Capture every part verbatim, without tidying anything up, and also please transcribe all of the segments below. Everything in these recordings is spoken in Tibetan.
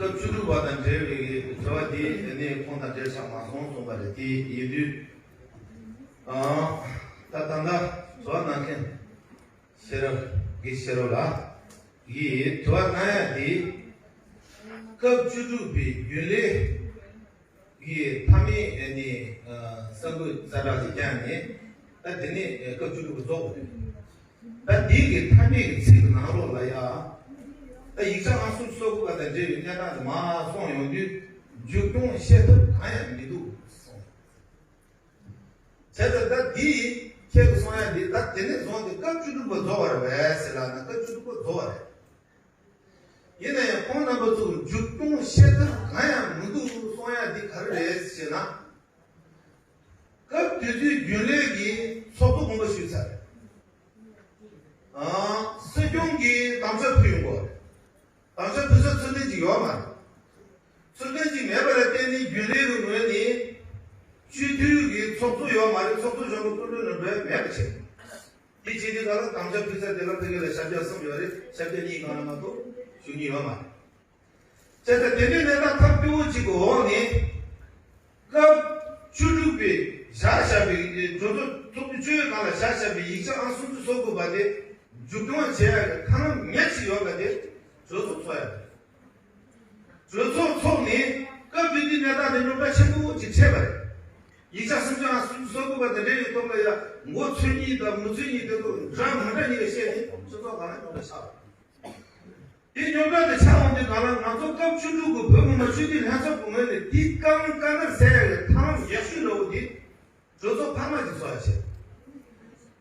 སྐབས་བཅུ་དྲུག་པ་དང་འབྲེལ་བའི་དྲི་བ་འདི་ནི་ཁོང་དང་འབྲེལ་ཆགས་མ་སོང་གསུངས་པ་རེད། དེ་ཡིན་དུས། ཨང་། ད་ད་ལྟ་དྲི་བ་གནང་མཁན་ཤེས་རབ་དགེ་ཤེས་རབ་ལགས་ཀྱིས་དྲི་བ་གནང་ཡ་འདི། སྐབས་བཅུ་དྲུག་པའི་རྒྱུན་ལས་ཀྱི་མཐའ་མའི་ནི་ས་འགུལ་ཛ་དྲག་ཅིག་བརྒྱབ་ནས། ད་དེ་ནས་སྐབས་བཅུ་དྲུག་པ་རྫོགས་པ་རེད། ད་འདི་གི་མཐའ་མའི་ཚིག་གི་ནང་ལོགས་ལ་ཡ། ད་ཡིག་ཆ་ཨང་སུམ་ཅུ་སོ་དགུ་པ་དང་འབྲེལ་བའི་གནས་སྟངས་དེ་མར་སོང་ཡོང་དུས། མཇུག་སྐྱོང་བཤད་ཐབས་གང་ཡང་མི་འདུག་གསུངས། བྱས་ཙང་ད་འདི་ཁྱེད་ཀྱིས་གསུང་ཡ་འདི། ད་དེ་ནས་བཟུང་སྟེ་སྐབས་བཅུ་དྲུག་པ་རྫོགས་པ་རེད་ཟེར་ལབ་ན། སྐབས་བཅུ་དྲུག་པ་རྫོགས་པ་རེད། ཡིན་ན་ཡང་ཁོང་རྣམ་པ་ཚོ་མཇུག་སྐྱོང་བཤད་ཐབས་གང་ཡང་མི་འདུག་གསུང་ཡ་འདི་ག་རེ་རེད་ཟེར་ན། སྐབས་དེ་དུས་རྒྱུན་ལས་ཀྱི་ཚོགས་གཙོ་དགོངས་པ་ཞུས་ཚར་རེད། ཨང་། སྲིད་སྐྱོང་གིས་དམ་བཅའ་ཕུལ་ཡོང་གི་རེད། དམ་བཅའ་ཕུལ་ས་ཚུལ་ལྡན་ཅིག་ཡོད་མ་རེད། ཚུལ་ལྡན་ཅིག་མེད་པ་ལ་བརྟེན་ནས་རྒྱུན་ལས་ཀྱི་ངོས་ནས་སྤྱི་འཐུས་ཀྱི་ཚོགས་གཙོ་ཡོད་མ་རེད། ཚོགས་གཙོ་གཞོན་པ་སྐུ་མགྲོན་ནས་འགྲོ་ཡ་མེད་པ་བྱས། དེ་བྱས་དུས་ག་ལ་དམ་བཅའ་ཕུལ་ས་དེ་ལ་ཕ་གི་ལ་ཞབས་བཀྱག་གསུམ་ཡོད་རེད། ཞབས་བཀྱག་གཉིས་སྒང་ལ་མ་གཏོགས་ཞུ་མཁན་ཡོད་མ་རེད། བྱས་ཙང་དེ་འདྲའི་གནས་སྟངས་ཐབས་སྐྱོ་བོ་གཅིག་གི་འོག་ནས། སྐབས་བཅུ་དྲུག་པའི་བཞག་བཞག་པའི་གྲོས་ཚོགས་ཚོགས་དུས་བཅུ་ཡོད་སྒང་ལ་བཞག་བཞག་པའི་ཡིག་ཆ་ཨང་སུམ་ཅུ་སོ་དགུ་པ་དེ་མཇུག་སྐྱོང་བྱེད་ཡག་གི་ཐབས་ལམ་ཉག་གཅིག་ཡོད་པ་དེ་གྲོས་ཚོགས་ཚོགས་ཡག་རེད། གྲོས་ཚོགས་ཚོགས་ནས་སྐབས་དེ་དུས་གནས་སྟངས་དེ་རྙོག་དྲ་ཆེན་པོ་ཅིག་འཕྲད་པ་རེད། ཡིག་ཆ་སུམ་ཅུ་ཨང་སུམ་ཅུ་སོ་དགུ་པ་དེ་འདྲ་ཡི་ཐོག་ལ་ཡ་མགོ་ཚོས་གཉིས་དང་མི་ཚོས་གཉིས་དེ་ཚོ་འདྲ་མི་འདྲ་གཉིས་ལ་བཤད་ནས་སྤྱི་ཚོགས་སྒང་ལ་རྙོག་དྲ་ཆགས་པ་རེད། དེ་རྙོག་དྲ་དེ་ཆགས་འོང་དུས་གང་ལ་ང་ཚོ་སྐབས་བཅུ་དྲུག་གི་བོད་མི་མང་སྤྱི་འཐུས་ལྷན་ཚོགས་ཀྱི་ངོས་ནས་དེའི་དཀའ་ངལ་དཀའ་ངལ་སེལ་ཡག་གི་ཐབས་ལམ་ཡག་ཤོས་འདྲ་བོ་དེ་གྲོས་ཚོགས་འཕར་མ་ཅིག་ཚོགས་ཡག་བྱས།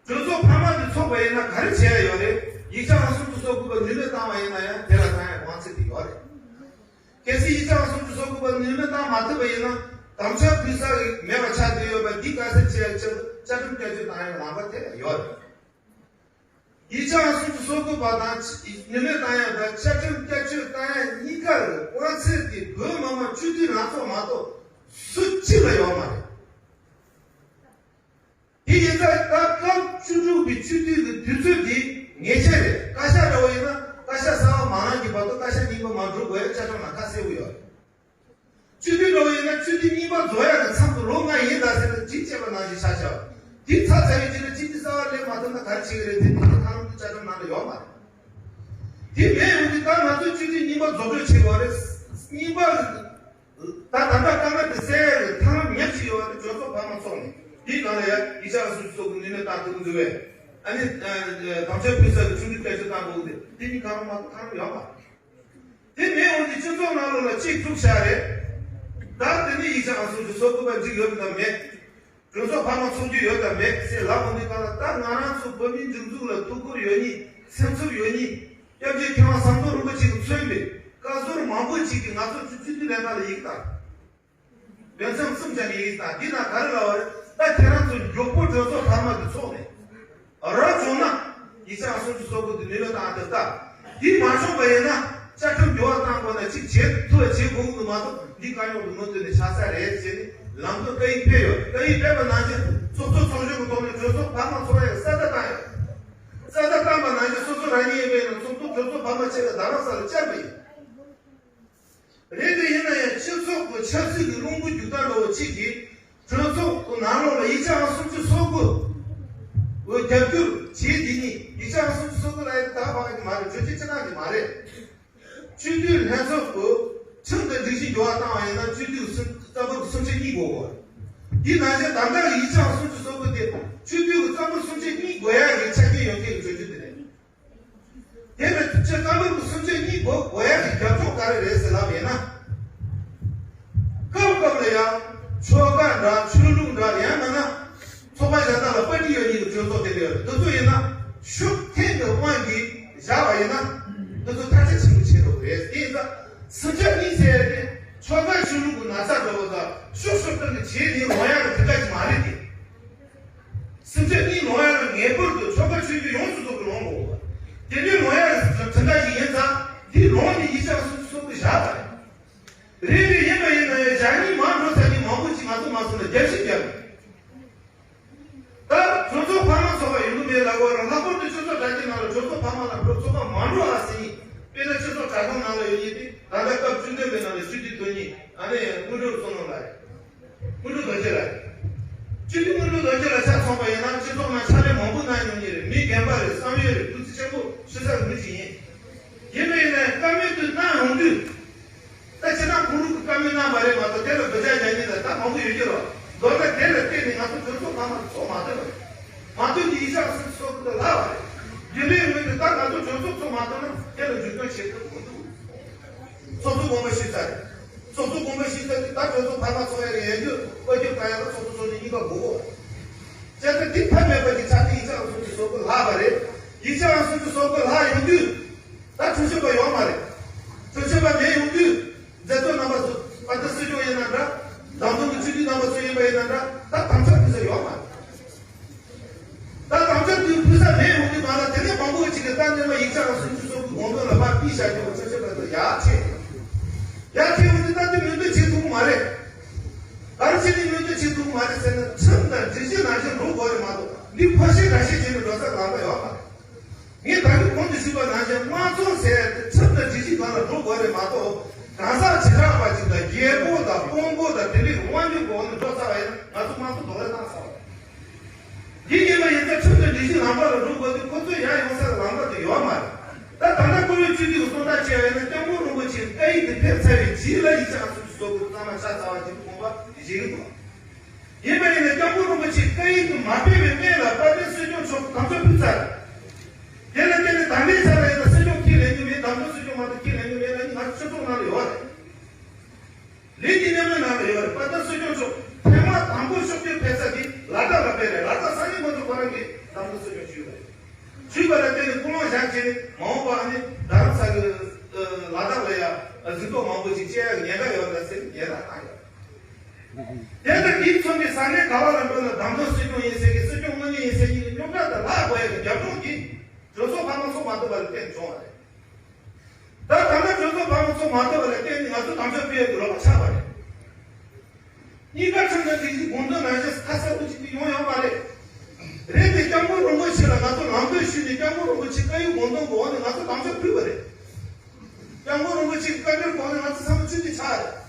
གྲོས་ཚོགས་འཕར་མ་དེ་ཚོགས་པ་ཡིན་ན་ག་རེ་བྱེད་ཡག་ཡོད་རེད། ཡིག་ཆ་ཨང་སུམ་ཅུ་སོ་དགུ་པ་ནུས་མེད་བཏང་བ་ཡིན་ན་ཡང་དེ་ལ་བཏང་ཡག་དབང་ཚད་དེ་ཡོད་རེད། གལ་སྲིད་ཡིག་ཆ་ཨང་སུམ་ཅུ་སོ་དགུ་པ་ནུས་མེད་བཏང་མ་ཐུབ་པ་ཡིན་ན་དམ་བཅའ་ཕུལ་ས་མེད་པ་ཆགས་བསྡད་ཡོད་པ་འདི་དཀའ་སེལ་བྱེད་ཡག་ཆེད་དུ་བཅའ་ཁྲིམས་བསྐྱར་བཅོས་བཏང་ཡག་ལམ་ཁ་དེ་ཡོད་རེད། ཡིག་ཆ་ཨང་སུམ་ཅུ་སོ་དགུ་པ་དང་ནུས་མེད་བཏང་ཡག་དང་བཅའ་ཁྲིམས་བསྐྱར་བཅོས་བཏང་ཡག་གཉིས་ཀ་གི་དབང་ཚད་དེ་བོད་མི་མང་སྤྱི་འཐུས་ལྷན་ཚོགས་མ་གཏོགས་སུ་གཅིག་ལ་ཡོད་མ་རེད། དེ་ཡིན་ཙང་ད་སྐབས་བཅུ་དྲུག་པའི་སྤྱི་འཐུས་ཀྱི་དུས་ཚོད་འདི་ངེས་ཅན་རེད། བཀའ་ཤག་འདྲ་བོ་ཡིན་ན་བཀའ་ཤག་གསར་པ་མ་གནང་གི་བར་དུ་བཀའ་ཤག་རྙིང་པ་མ་འགྲོ་དགོས་ཡག་བཅའ་ཁྲིམས་ནང་ཁ་གསལ་པོ་ཡོད་རེད། སྤྱི་འཐུས་འདྲ་བོ་ཡིན་ན་སྤྱི་འཐུས་རྙིང་པ་རྫོགས་ཡག་གི་མཚམས་སུ་ལོ་ལྔ་ཡིན་ད་ཟེར་ནས་སྒྲིག་བྱས་པ་ནང་བཞིན་བཞག་བཞག་དེ་ཚར་ཚར་བའི་རྗེས་ལ་སྤྱི་འཐུས་གསར་པ་སླེབས་མ་ཐུབ་ན་ག་རེ་བྱེད་ཀྱི་རེད། དེ་དེ་ནི་ཐང་རུང་གི་བཅའ་ཁྲིམས་ནང་ལ་ཡོད་མ་རེད། དེ་མེད་ཡོང་དུས་ད་ང་ཚོས་སྤྱི་འཐུས་རྙིང་པ་རྫོགས་སྤྲོད་བྱེད་དགོས་རེད། རྙིང་པ་ད་ད་ལྟ་དཀའ་ངལ་དེ་སེལ་ཡག་གི་ཐབས་ལམ་ཉག་གཅིག་ཡོད་པ་དེ་གྲོས་ཚོགས་འཕར་མ་ཚོགས་ནས་དེའི་ནང་ལ་ཡ་ཡིག་ཆ་ཨང་སུམ་ཅུ་སོ་དགུ་ནུས་མེད་བཏང་ཐུབ་ཀྱི་འདུག་བས། ཨ་ནི་དམ་བཅའ་ཕུལ་ས་གི་ཁྲིམས་ལུགས་བསྐྱར་བཅོས་བཏང་དགོས་ཀྱི་འདུག་དེ་གཉིས་གང་རུང་མ་གཏོགས་ཐབས་ལམ་ཡོད་མ་རེད། དེ་མེད་འོང་དུས་སྤྱི་ཚོགས་ནང་ལོགས་ལ་གཅིག་དཀྲུགས་བཞག་རེད། ད་དེ་ནས་ཡིག་ཆ་ཨང་སུམ་ཅུ་སོ་དགུ་པ་འགྲིག་ཡོད་དམ་མེད། གྲོས་ཚོགས་འཕར་མ་ཚོགས་རྒྱུ་ཡོད་དམ་མེད་ཟེར་ལབ་འོང་དུས་གང་ལ་ད་ང་རང་ཚོ་བོད་མིའི་སྒྲིག་འཛུགས་ལ་ཐུགས་ཁུར་ཡོད་མཁན་སེམས་འཚབ་ཡོད་མཁན་སྐྱབས་རྗེ་མཁས་དབང་ཟམ་གདོང་རིན་པོ་ཆེ་གིས་མཚོན་པའི་བཀའ་ཟུར་མང་པོ་ཅིག་གིས་ང་ཚོ་སྤྱི་འཐུས་ལྷན་ཁང་ལ་ཡི་གེ་བཏང་། འོས་འཚམ་གསུམ་ཆ་ནས་ཡི་གེ་བཏང་། འདི་ན་ག་རེ་ལབ་པ་རེད། ད་ཁྱེད་རང་ཚོ་མགྱོགས་པོ་གྲོས་ཚོགས་འཕར་མ་དེ་ཚོགས་ནས། རབ་བྱུང་ན་ཡིག་ཆ་ཨང་སུམ་ཅུ་སོ་དགུ་དེ་ནུས་པ་བཏང་ཐུབ་ད། དེ་མ་བྱུང་བ་ཡིན་ན་བཅའ་ཁྲིམས་འགྱུར་བ་བཏང་དགོས་ན་གཅིག་བྱེད་ཐུབ་པ་བྱེད་དགོས་ཀྱི་འདུག་མ་གཏོགས་འདི་དཀའ་རྙོག་གི་མུ་མཐུད་ནས་ཆགས་ས་རེད་ཟེར་ནས་ལམ་སྟོན་བཀའ་ཡིག་ཕེབས་ཡོད། བཀའ་ཡིག་ཕེབས་པ་ནང་བཞིན་ཚོགས་གཙོ་ཚོགས་གཞོན་གྱི་ཐོག་ནས་གྲོས་ཚོགས་འཕར་མ་ཚོགས་ཡག་གི་གསལ་བརྡ་བཏང་ཡོད། གསལ་བརྡ་བཏང་པ་ནང་བཞིན་སོ་སོ་རང་ཉིད་ཡིན་པས་ན་ཚོགས་གཙོ་གྲོས་ཚོགས་འཕར་མ་བྱས་ཏེ་རྡ་རམ་ས་ལ་བཅར་བ་ཡིན། རེད་དེ་ཡིན་ན་ཡང་སྤྱི་ཚོགས་ཀྱི་ཆབ་སྲིད་ཀྱི་རླུང་བུ་རྒྱུག་སྟངས་འདྲ་བོ་གཅིག་གིས་གྲོས་ཚོགས་ཀྱི་ནང་ལོགས་ལ་ཡིག་ཆ་ཨང་སུམ་ཅུ་སོ་དགུ་འོ་རྒྱབ་སྐྱོར་བྱས་དེ་ནི་ཡིག་ཆ་ཨང་སུམ་ཅུ་སོ་དགུ་ལ་ཡང་ད་བག་གི་མ་རེད། གྲོས་ཆོད་ཅི་གནང་གི་མ་རེད། སྤྱི་འཐུས་ལྷན་ཚོགས་ཀྱི་ཁྲིམས་དང་སྒྲིག་གཞི་འགྱུར་བ་བཏང་བ་ཡིན་ན་སྤྱི་འཐུས་སུ་རྩ་འབོར་གྱི་སུམ་ཆ་གཉིས་དགོས་གོ། དེ་ནང་བཞིན་ད་ལྟ་གི་ཡིག་ཆ་ཨང་སུམ་ཅུ་སོ་དགུ་དེ་སྤྱི་འཐུས་ཀྱི་རྩ་འབོར་སུམ་ཆ་གཉིས་དགོས་ཡག་གི་ཆ་རྐྱེན་ཡོད་མཁན་གྱི་གྲོས་ཆོད་དེ་རེད། དེ་ལ་སྤྱི་རྩ་འབོར་གྱི་སུམ་ཆ་གཉིས་དགོས་དགོས་ཡག་གི་རྒྱབ་ལྗོངས་ག་རེ་རེད་ཟེར་ལབ་ཡིན་ན། སྐབས་སྐབས་ལ་ཡང་ཆོལ་ཁ་འདྲ་ཆོས་ལུགས་འདྲ་ཡང་མིན་ན་ཚོགས་པ་གཞན་དག་ལ་པར་ཊི་ཡོད་མཁན་གྱི་གྲོས་ཚོགས་དེ་འདྲ་ཡོད་རེད། འདི་ཚོ་ཡིན་ན་ཤུགས་འཐེན་གྱི་དབང་གིས་བཞག་པ་ཡིན་ན་འདི་ཚོ་ཐལ་ཆ་ཆེན་པོ་ཆེ་རུ་རེད། དེ་ཡིན་ཙང་སུམ་ཆ་གཉིས་ཟེར་ཡག་དེ་ཆོལ་ཁ་ཆོས་ལུགས་ཀྱི་ན་ཚ་འདྲ་བོ་དང་ཤུགས་ཤུགས་སྟོན་གྱི་བྱས་ནས་ལོང་ཡག་གི་དེ་ག་ཅིག་མ་རེད་དེ། སུམ་ཆ་གཉིས་ལོང་ཡག་ལ་ངེས་པར་དུ་ཆོལ་ཁ་ཆོས་བརྒྱུད་ཡོངས་སུ་རྫོགས་ཀྱི་ལོང་དགོས། དེ་འདྲའི་ལོང་ཡག་གི་གྲངས་ཀ་ཞིག་ཡིན་ཙང་འདི་ལོང་ནས་ཡིག་ཆ་སོ་སོ་སོ་སོ་བཞག་པ་རེད། རེད་རེད། ཡིན་པ་ཡིན་ན་ཡང་བཞག་ཉིན་མ་འགྲོ་ཚར་ནས་མང་པོ་ཅིག་ང་ཚོ་མ་སོང་ན་རྒྱབ་བཤིག་རྒྱབ། ད་གྲོས་ཚོགས་འཕར་མ་ཚོགས་པ་ཡོང་གི་མེད་ལབ་དགོས་ར། ལྷག་པར་དུ་སྤྱི་ཚོགས་དྲ་རྒྱའི་ནང་ལ་གྲོས་ཚོགས་འཕར་མ་ལ་འགྲོ་ཚོགས་པ་མ་འགྲོ་ཨ་ཟེར་ཡིན། དཔེར་ན་སྤྱི་ཚོགས་དྲ་ཁང་ནང་ལ་ ཡིན་ཏེ། ད་ལྟ་སྐབས་བཅུ་བདུན་པའི་ནང་ལ་སྤྱི་འཐུས་དོན་གཉིས། ཨ་ནི་དངོས་གྲུབ་བསོད་ནམས་ལགས་རེད། དངོས་གྲུབ་རྡོ་རྗེ་ལགས་རེད། སྤྱི་འཐུས་དངོས་གྲུབ་རྡོ་རྗེ་ལགས་ཆ་ཚང་པ་ཡིན་ན་སྤྱི་ཚོགས་ནང་ཕྱག་ལས་མང་པོ་གནང་མྱོང་མཁན་རེད། མི་རྒན་པ་རེད། བསམ་ཡས་རེད། ཐུགས་རྗེ་ཆེན་པོ་ཞུ་ས་གི་མི་ཞིག་ཡིན། ཡིན་པ་ཡིན་ནའི་བཀའ་མོལ་དུ་གནང་ཡོང་དུས། ད་ཁྱེད་རང་ཁོང་ལུགས་ཀྱི་བཀའ་མོལ་གནང་པ་རེད་མ་གཏོགས་དེ་ལ་དགོད་བྱ་རྒྱག་མཁན་ལ་ད་མང་པོ་ཡོད་ཀྱི་རེད། མདོར་ན་དེ་ལ་བརྟེན་ནས་ང་ཚོ་གྲོས་ཚོགས་ཚང་མ་ཚོགས་མ་ཐུབ་པ་རེད། མ་ཐུབ་དེ་ཡིག་ཆ་སོ་སོ་གི་ལ་བ་རེད། རྒྱུན་ལས་ངོས་ནས་ད་ང་ཚོ་གྲོས་ཚོགས་ཚོགས་མ་ཐུབ་ན་དེ་ལ་འཇུག་སྐྱོང་བྱེད་ཐུབ་མི་འདུག་ཚོགས་གཙོ་དགོངས་པ་ཞུས་ཚར་རེད། ཚོགས་གཙོ་དགོངས་པ་ཞུས་ཚར་དུས་ད་གྲོས་ཚོགས་འཕར་མ་ཚོགས་ཡ་རེད། ཡན་དུ་བཀའ་ཁྱབ་བཏང་ཡ་ལ་ཚོགས་གཙོ་ཚོགས་གཞོན་གཉིས་ཀ་དགོས་གོ་བྱས་ཙང་དེ་ཕན་མེད་པ་གི་ཆ་ནས་ཡིག་ཆ་སོ་སོ་སོ་གི་ལྷག་པ་རེད། ཡིག་ཆ་སོ་སོ་སོ་གི་ལྷག་ཡོང་དུས། ད་ཁྲིམས་ཞིབ་པ་ཡོད་མ་རེད། ཁྲིམས་ཞིབ་པ་མེད་ཡོང་དུས། མཛད་གཙོ་རྣམ་པ་ཚོ་པ་ད་སྲིད་སྐྱོང་ཡིན་ན་འདྲ། བདམས་ཐོན་གྱི་སྤྱི་འཐུས་རྣམ་པ་ཚོ་ཡིན་པ་ཡིན་ན་འདྲ། ད་དམ་བཅའ་ཕུལ་ས་ཡོད་མ་རེད། ད་དམ་བཅའ་དུས་ཕུལ་ས་མེད་ཡོང་དུས་མ་ལ་དེ་ནས་མང་པོ་ཅིག་གིས་ད་ནས་མ་ཡིག་ཆ་ལ་སུམ་ཅུ་སོ་དགུ་དགོངས་དོན་ལ་མར་ཕུལ་བཞག་རྒྱུ་ཁྲིམས་ཞིབ་པ་ཚོ་ཡར་ཁྱེར། ཡར་ཁྱེར་ཡོང་དུས་ད་དེ་མོས་མཐུན་བྱེད་ཐུབ་ཀྱི་མ་རེད། ག་རེ་བྱས་ནས་མོས་མཐུན་བྱེད་ཐུབ་ཀྱི་མ་རེད་ཟེར་ན། ཁྲིམས་དང་སྒྲིག་གཞི་ནང་བཞིན་འགྲོ་དགོས་རེད་མ་གཏོགས་འདི་ཕར་ཞིག་ར་ཞིག་བྱས་ནས་འགྲོ་ས་ལམ་ཁ་ཡོད་མ་རེད། ངས་ད་གིན་གོང་དུ་ཞུས་པ་ནང་བཞིན་དམངས་གཙོ་ཟེར་ཡ་དེ་ཁྲིམས་དང་སྒྲིག་གཞི་སྒང་ལ་འགྲོ་དགོས་རེད་མ་གཏོགས། གང་ཟག་བྱེ་བྲག་པ་ཅིག་དང་རྒྱལ་པོ་དང་དཔོན་པོ་དང་དེ་འདྲའི་དབང་སྒྱུར་གྱི་འོག་ནས་འགྲོ་ཚར་བ་ཡིན་ན་ང་ཚོ་དམངས་གཙོ་རྡོག་རོལ་བཏང་ཚར་བ་རེད། འདི་ཡིན་པ་ཡིན་ཙང་ཁྲིམས་དང་སྒྲིག་གཞི་ལམ་ཁ་ལ་འགྲོ་དགོས་དུས་ཁོ་ཚོས་ཡར་ཡོང་ས་ལ་ལམ་ཁ་དེ་ཡོད་མ་རེད། ད་ད་ལྟ་བཀུར་འོས་སྤྱི་འཐུས་ཀྱི་གསུང་སྟངས་བྱས་པ་ཡིན་ན་སྐྱབས་མགོན་རིན་པོ་ཆེའི་བཀའ་ཡིག་དེ་ཕེབས་ཚར་བའི་རྗེས་ལ་ཡིག་ཆ་ཁ་སུམ་ཅུ་སོ་དགུ་གཙང་མ་ཆགས་ཚར་བ་ཅིག་དགོངས་པ་བཞེས་ཀྱི་འདུག་ཡིན་པ་ཡིན་ན་སྐྱབས་མགོན་རིན་པོ་ཆེས་བཀའ་ཡིག་དེ་མ་ཕེབས་པའི་སྔོན་ལ་དཔལ་ལྡན་སྲིད་སྐྱོང་མཆོག་དམ་བཅའ་ཕུལ་ཚར། དེ་ལ་བརྟེན་ནས་ད་ལྟའི་ཆ་ལ་ཡིན་ན་སྲིད་སྐྱོང་ཁས་ལེན་རྒྱུ་མེད། བདམས་ཐོན་སྲིད་སྐྱོང་མ་གཏོགས་ཁས་ལེན་རྒྱུ་མེད་ལབ་ནི་ང་ཚོ་སྤྱི་ཚོགས་ནང་ལ་ཡོད་རེད། ལས་ཀྱི་གནས་མལ་ནང་ལ་ཡོད་རེད། དཔལ་ལྡན་སྲིད་སྐྱོང་མཆོག་ཐེངས་མ་དང་པོ་ཕྱོགས་བསྐྱོད་ཕེབས་ས་དེ་ལ་དྭགས་ལ་ཕེབས་རེད། ལ་དྭགས་ས་གནས་མང་ཚོགས་ཁོ་རང་གིས་བདམས་ཐོན་སྲིད་སྐྱོང་ཞུས་པ་རེད། ཞུས་པ་ལ་བརྟེན་ནས་ཀུན་སློང་བཞག་བྱས་ནས་མ་འོངས་པ་ཨ་ནི་རྡ་རམ་ས་གི་ལ་དྭགས་ལ་ཡ་གཟེངས་རྟགས་མང་པོ་ཞིག་བཅད་ཡག་ཉེན་ཁ་ཡོད་རེད་ཟེར་ནས་ཉེན་བརྡ་བཏང་ཡོད། དེ་ལྟར་དེའི་ཚོ་གི་ས་གནས་ག་བ་ལ་འགྲོ་ན་བདམས་ཐོན་སྲིད་སྐྱོང་ཡིན་ཟེར་གི་སྲིད་སྐྱོང་དངོས་གནས་ཡིན་ཟེར་གི་སྙོབ་གྲ་དང་ལྷག་དགོས་ཡ་གི་རྒྱབ་ལྗོངས་འདི་གྲོས་ཚོགས་འཕར་མ་ཚོགས་མ་ཐུབ་པ་ལ་བརྟེན་བྱུང་བ་རེད། ད་ད་ལྟ་གྲོས་ཚོགས་འཕར་མ་ཚོགས་མ་ཐུབ་པ་ལ་བརྟེན་ནས་ང་ཚོ་དམ་བཅའ་ཕུལ་ཡ་གི་རོགས་པ་ཆགས་པ་རེད། གཉིས་ཀ་ཁྲིམས་དང་སྒྲིག་གཞི་དགོངས་དོན་ནང་བཞིན་ཁ་གསལ་པོ་ཅིག་ཏུ་ཡོང་ཡོད་མ་རེད། རེད་དེ་སྐྱབས་མགོན་རིན་པོ་ཆེ་ལ་ང་ཚོ་ལམ་སྟོན་ཞུས་ནས་སྐྱབས་མགོན་རིན་པོ་ཆེ་བཀའ་ཡིག་དགོངས་དོན་གྱི་འོག་ནས་ང་ཚོ་དམ་བཅའ་ཕུལ་བ་རེད། སྐྱབས་མགོན་རིན་པོ་ཆེ་གི་བཀའ་འཁྲོལ་གོང་ནས་ང་ཚོ་ཚང་མ་ཆུ་ཚོད་ཆགས་རེད།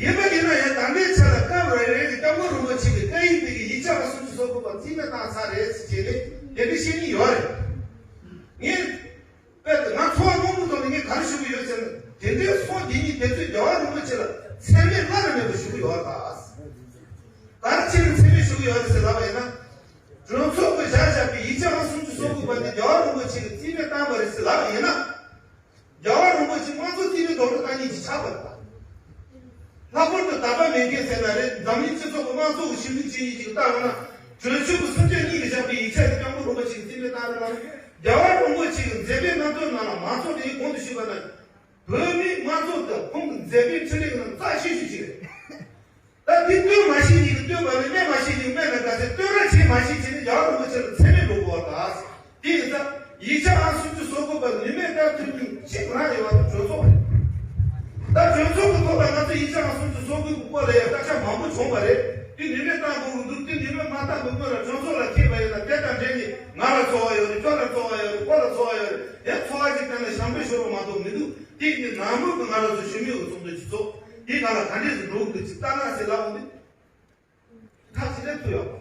ཡིན་པ་ཡིན་ན་ཡང་ད་ལྟའི་ཆ་ལ་སྐབས་རེ་རེ་གི་སྐྱབས་མགོན་རིན་པོ་ཆེ་གི་བཀའ་ཡིག་དེ་གི་ཡིག་ཆ་ལ་སུམ་ཅུ་སོ་དགུ་པ་རྩིས་མེད་བཏང་ཚར་རེད་ཟེར་བྱས་ནས་དེ་འདྲ་བཤད་ཀྱི་ཡོད་རེད། ངས་དཔེ་དེ་ང་ཚོ་བ་རྣོན་པོ་ཐོག་ནས་ངས་ག་རེ་ཞུ་གི་ཡོད་ཟེར་ན། དེ་འདྲའི་སོང་འདི་ཉིད་དེ་ཚོས་རྒྱལ་བ་རིན་པོ་ཆེ་ལ་མཚན་སྨད་སླར་མེད་པར་ཞུ་གི་ཡོད་ད། ག་རེ་བྱས་ནས་མཚན་སྨད་ཞུ་གི་ཡོད་རེད་ཟེར་ལབ་པ་ཡིན་ན། གྲོས་ཚོགས་ཀྱིས་བཞག་བཞག་པའི་ཡིག་ཆ་ཁག་སུམ་ཅུ་སོ་དགུ་པ་འདི་རྒྱལ་བ་རིན་པོ་ཆེ་གིས་རྩིས་མེད་བཏང་བ་རེད་ཟེར་ལབ་པ་ཡིན་ན། རྒྱལ་བ་རིན་པོ་ཆེ་དམངས་གཙོ་རྩིས་མེད་རྡོག་རོལ་བཏང་མཁན་ཅིག་ཆགས་པ་རེད་ད། ལྷག་པར་དུ་དད་པ་མེད་མཁན་ཟེར་ན་རེད། འཛམ་གླིང་སྤྱི་ཚོགས་ཀྱི་དམངས་གཙོ་གི་ཞི་བདེ་ཅན་ཡིན་ཅིག་བལྟ་འོང་ན། གྲོས་ཆོད་ཀྱི་སུམ་ཆ་གཉིས་ལ་བཞག་པའི་ཡིག་ཆ་དེ་སྐྱབས་མགོན་རིན་པོ་ཆེ་གིས་རྩིས་མེད་བཏང་རེད་ལ། རྒྱལ་བ་རིན་པོ་ཆེ་གི་མཛད་པའི་རྣམ་ཐར་ནང་ལ་མང་ཚོགས་དེ་གོང་དུ་ཞུས་པ་ནང་། བོད་མིའི་དམངས་གཙོ་དང་ཁོང་གི་མཛད་པའི་འཕྲིན་ལས་ཀྱི་ནང་རྩ་ཆེ་ཤོས་ཤིག་རེད། ད་འདི་སྟོན་མ་ཤེས་ཉིད་ཀྱིས་སྟོན་པ་ནི། སྨད་མ་ཤེས་ཉིད་ཀྱིས་སྨད་ན་དགའ་ཟེར། སྟོན་ར་བྱེད་མ་ཤེས་བྱས་ནས་རྒྱལ་བ་རིན་པོ་ཆེ་ལ་མཚན་སྨད་འགྲོ་དགོས་པ་དང་། དེ་ཡིན་ཙང་ཡིག་ཆ་ཨང་སུམ་ཅུ་སོ་དགུ་པ་ནུས་མེད་ལྟར་ཐོན་རྒྱུ་གཅིག་རང་ཡོད་པ་དེ་གྲོས་ཚོགས་རེད། ད་གྲོས་ཚོགས་ཀྱི་ཐོག་ལ་ང་ཚོ་ཡིག་ཆ་ཨང་སུམ་ཅུ་སོ་དགུ་གི་སྐོར་ལ་ཡང་སྐད་ཆ་མང་པོ་བྱུང་བ་རེད། དེ་ནུས་མེད་བཏང་དགོས་ཀྱི་འདུག་དེ་ནུས་མེད་མ་བཏང་གི་སྔོན་ལ་གྲོས་ཚོགས་ལ་འཁེལ་བ་ཡིན་ན་དེ་དང་འབྲེལ་ནས་ང་ལ་ཚོར་བ་ཡོད་རེད། ཁྱོད་ལ་ཚོར་བ་ཡོད་རེད། ཁོ་ལ་ཚོར་བ་ཡོད་རེད། ཡང་ཚོར་བ་ཅིག་བཏང་ན་ཞང་པོའི་ཤོར་བ་མ་གཏོགས་མི་འདུག་དེ་ནི་ནང་མོལ་གྱི་ང་རང་ཚོ་ཞུ་མེད་ཀྱི་ཚོགས་འདུ་ཅིག་ཚོགས། དེའི་ནང་ལ་ག་འདྲས་སུ་འགྲོ་གི་འདུག་ཅིག་ལྟ་ན་ཟེར་ལབ་འོང་དུས། ཐག་ཅིག་སླེབས་ཐུབ་ཡོད་པ།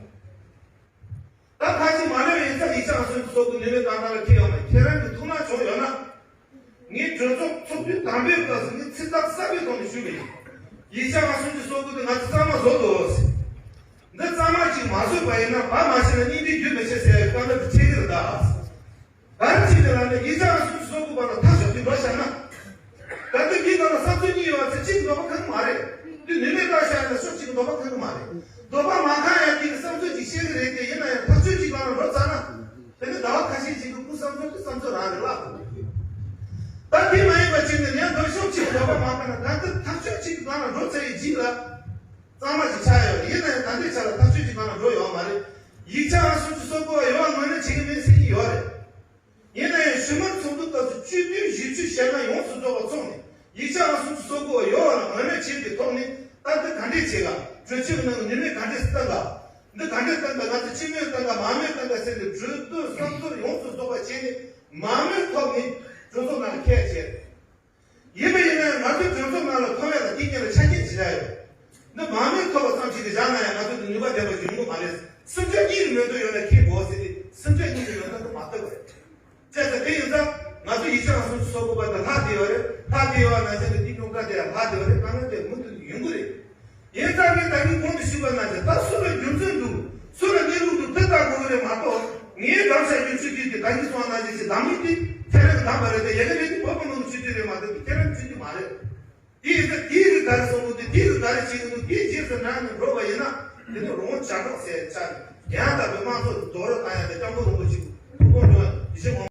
ད་ཐག་ཅིག་མ་སླེབས་ཡིན་ཙང་ཡིག་ཆ་ཨང་སུམ་ཅུ་སོ་དགུ་ནུས་མེད་བཏང་སྟངས་ལ་འཁེལ་ཡོད་མ་རེད། ཁྱེད་རང་གི་ཐུགས་སྣང་བྱུང་ཡོད་ན། ངས་གྲོས་ཚོགས་ཚོགས་དུས་དང་པོའི་སྐབས་སུ་ངས་ཚིག་ཐག་གསལ་པོའི་ཐོག་ནས་ཞུས་པ་ཡིན། ཡིག་ཆ་ཨང་སུམ་ཅུ་སོ་དགུ་དེ་ང་ཚོ་གཙང་མ་བཟོ་དགོས། འདི་གཙང་མ་ཅིག་མ་བཟོས་པ་ཡིན་ན་བ་མ་ཤེས་ན་སྙིང་འདི་རྒྱུད་མི་ཤེས་ཟེར་ཡག་སྐབས་འདི་འཕྲད་ཀྱི་རེད་ད། ག་རེ་བྱས་ནས་ལབ་ན་ཡིག་ཆ་ཨང་སུམ་ཅུ་སོ་དགུ་པ་ལ་ཐག་ཞོག་དུས་འགྲོ་བཞག་ན། ད་ལྟ་འདི་ནང་ལ་བསམ་ཚུལ་གཉིས་ཡོད་པ་ཚེ་གཅིག་གི་འདོད་པ་ཁེངས་མ་རེད། འདི་ནུས་མེད་བཏང་བཞག་ན་ཕྱོགས་གཅིག་གི་འདོད་པ་ཁེངས་མ་རེད། འདོད་པ་མ་ཁེངས་ཡ་གཅིག་གི་བསམ་ཚུལ་གཅིག་བཤད་གི་རེད་དེ། ཡིན་ན་ཡང་ཐག་གཅོད་གཅིག་ལ་ལ་འགྲོ་ཚར་ན། དེ་ནི་ཟླ་བ་ཁ་ཤས་ཤིག་གི་སྐུ་བསམ་ཚུལ་དེ་བསམ་ཚུལ་རང་རེད་ལ། ད་དེ་མ་ཡིན་པ་བྱས་ནས་ངས་འདོད་ཕྱོགས་གཅིག་གི་འདོད་པ་མ་ཁེངས་ན་ད་ལྟ་ཐག་གཅོད་གཅིག་གི་ལ་ལ་འགྲོ་ཚར་ཡི་རྗེས་ལ། གཙང་མ་ཞིག་ཆགས་ཡོད་རེད། ཡིན་ན་ཡང་ད་ལྟའི་ཆ་ལ་ཐག་གཅོད་ཀྱི་ནང་ལ་འགྲོ་ཡོད་མ་རེད། ཡིག་ཆ་ཨང་སུམ་ཅུ་སོ་དགུ་པ་ཡོད་པ་ངོས་ལེན་བྱེད་ཀྱི་མིན་ཟེར་གྱི་ཡོད་རེད། ཡིན་ན་ཡང་ཞུ་མོལ་ཚོགས་འདུ་སྐབས་སུ་བཅུད་བསྡུས་བཞི་བཅུ་ཞེ་ལྔ་ཡོངས་སུ་རྫོགས་པ་ཚོགས་ནས་ཡིག་ཆ་ཨང་སུམ་ཅུ་སོ་དགུ་པ་ཡོད་པ་ལ་ངོས་ལེན་བྱེད་པའི་ཐོག་ནས་ད་ལྟ་ག་འདྲས་བྱེད་ག་གྲོས་ཆོད་ཀྱི་ནང་གི་ནུས་མེད་ག་འདྲས་སུ་བཏང་ག་འདི་ག་འདྲས་བཏང་ག་ང་ཚོ་སྤྱི་མོས་བཏང་ག་མང་མོས་བཏང་ག་ཟེར་ནས་གྲོས་བསྡུར་བསམ་ཚུལ་ཡོངས་སུ་རྫོགས་པ་བྱས་ནས་མང་མོས་ཐོག་ནས་གྲོས་ཚོགས་ནང་ལ་འཁྱེར་བྱས། ཡོང་གི་མ་རེད། སེམས་ཅན་གཉིས་ཀྱི་མེ་ཏོག་ཡོད་ན་ཁེངས་དགོས་ཟེར་ཏེ། སེམས་ཅན་གཉིས་ཀྱི་མེ་ཏོག་དེ་མ་ཐོབ་པ་རེད། བྱས་ཙང་དེ་ཡིན་ཙང་ང་ཚོ་ཡིག་ཆ་ལ་སོ་སོ་དགོས་པ་དང་ལྷ་དེ་ཡོད་རེད། ལྷ་དེ་ཡོད་ན་ཆ་དེ་དེ་སྐྱོང་ཁ་དེ་ཡང་ལྷ་དེ་ཡོད་རེད། དཀའ་ངལ་དེ་མུ་མཐུད་ཡོང་གི་རེད། ཡིན་ཙང་ངས་ད་གིན་གོང་དུ་ཞུས་པ་ནང་བཞིན་ད་སུ་ལ་རྒྱུ་མཚན་འདུག་སུ་ལ་གནས་ལུགས་འདུག་དེ་ལྟ་དགོས་ཀྱི་རེད་མ་གཏོགས། ངས་གདམ་བྱ་རྒྱུ་ཆོས་བརྒྱུད་ཀྱི་ད་གིན་སོང་ནང་བཞིན་ཞིག་གདམ་མི་དེ་ཁྱེད་རང་གིས་གདམ་པ་རེད་དེ། ཡ་གི་རེད་དེ་བོད་པ་ནང་ཆོས་བརྒྱུད་རེད་མ་གཏོགས་དེ་ཁྱེད་རང་ཆོས་བརྒྱུད་མ་རེད། དེ་ཡིན་ཙང་དེ་གིས་ག་རེ་གསུང་གི་འདུག་དེ་གིས་ག་རེ་བྱེད་ཀྱི་འདུག་དེ་རྗེས་སུ་འབྲངས་ནས་འགྲོ་བ་ཡིན་ན་དེ་ནི་རང་བྱ་གྲོགས་ཟེར་ཆ་ཡང་དག་པའི་དམངས་གཙོ་རྡོག་རོལ་བཏང་ཡ་དེ་སྐྱབས་མགོན་རིན་པོ་ཆེ་ཐུགས་དགོངས་འགྲོ་ཡ་ཡིད་ཆེས་ངོ་མ།